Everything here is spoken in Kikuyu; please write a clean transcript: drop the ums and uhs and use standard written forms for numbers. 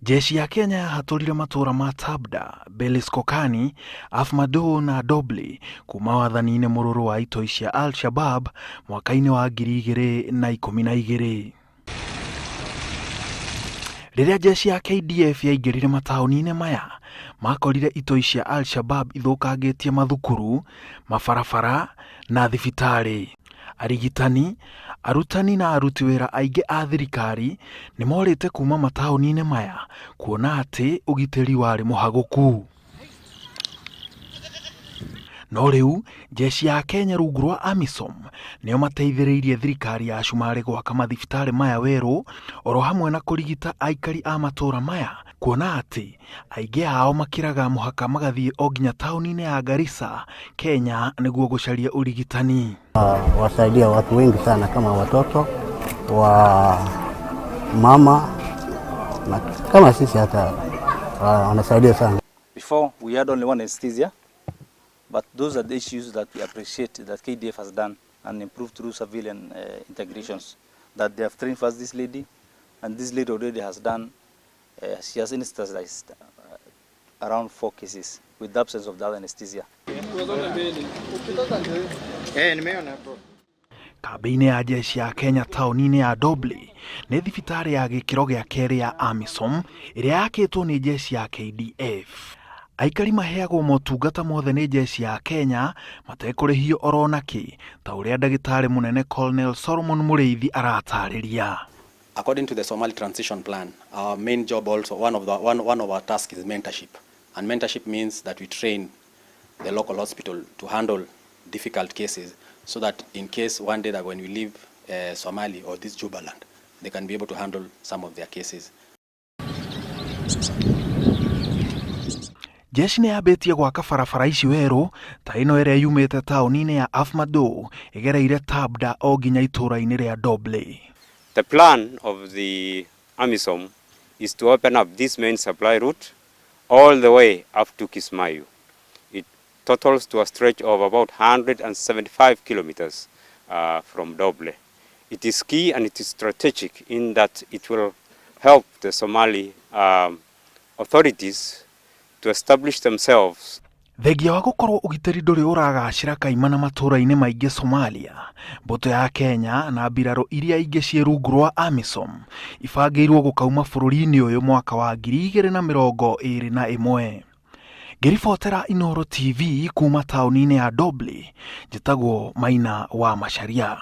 Jeshi ya Kenya yahatũrire matũũra ma Tabda, Beliskokani, Afmadow na Dobli kuma wathani-inĩ mũrũrũ wa itoi cia Al-Shabab mwaka-inĩ wa 2012. Rĩrĩa jeshi ya KDF yaingĩrire mataũni-inĩ maya, makorire itoi cia Al-Shabab ithũkangĩtie mathukuru, mabarabara na thibitarĩ. Arigitani, arutani na aruti wĩra aingĩ a thirikari nĩ morĩte kuma mataũni-inĩ maya kuona atĩ ũgitĩri warĩ mũhagũku. No rĩu jeshi ya Kenya rungu rwa AMISOM nĩo mateithĩrĩirie thirikari ya Cumarĩ gwaka mathibitarĩ maya werũ oro hamwe na kũrigita aikari a matũra maya kuona atĩ aingĩ ao makĩraga mũhaka magathiĩ o nginya taũni-inĩ ya Garissa, Kenya nĩguo gũcaria ũrigitani. Wasaidia watu wengi sana kama watoto wa mama na kama sisi hata wanasaidia sana. Before we had only one anesthesia, but those are the issues that we appreciate that KDF has done and improved through civilian integrations. That they have trained first this lady, and this lady already has done, she has anesthetized around 4 cases with the absence of the other anesthesia. Kambĩ-inĩ ya jeshi ya Kenya taũni-inĩ ya Dobley nĩ thibitarĩ ya gĩkĩro gĩa kerĩ ya AMISOM ĩrĩa yakĩtwo nĩ jeshi ya KDF. Aikari maheagwo motungata mothe nĩ jeshi ya Kenya matekũrĩhio oro nakĩ ta ũrĩa ndagĩtarĩ mũnene Colonel Solomon Mũrĩithi aratarĩria. According to the Somali transition plan, our main job also, one of our tasks is mentorship. And mentorship means that we train the local hospital to handle difficult cases so that in case one day that when we leave Somali or this Jubaland, they can be able to handle some of their cases. Jeshi nĩ yambĩtie gwaka barabara ici werũ ta ĩno ĩrĩa yumĩte taũni-inĩ ya Afmadow ĩgereire Tabda o nginya itũũra-inĩ rĩa Dobley. The plan of the AMISOM is to open up this main supply route all the way up to Kismayu. It totals to a stretch of about 175 kilometers from Doble. It is key and it is strategic in that it will help the Somali authorities to establish themselves. Thengia wa gũkorwo ũgitĩri ndũrĩ ũragacĩra kaimana matũũra-inĩ maingĩ Somalia, mbũtũ ya Kenya na mbirarũ iria ingĩ ciĩ rungu rwa AMISOM ibangĩirwo gũkauma bũrũri-inĩ ũyũ mwaka wa 2021. Ngĩribotera Inooro TV kuma taũni-inĩ ya Dobley, njĩtagwo Maina wa Macharia.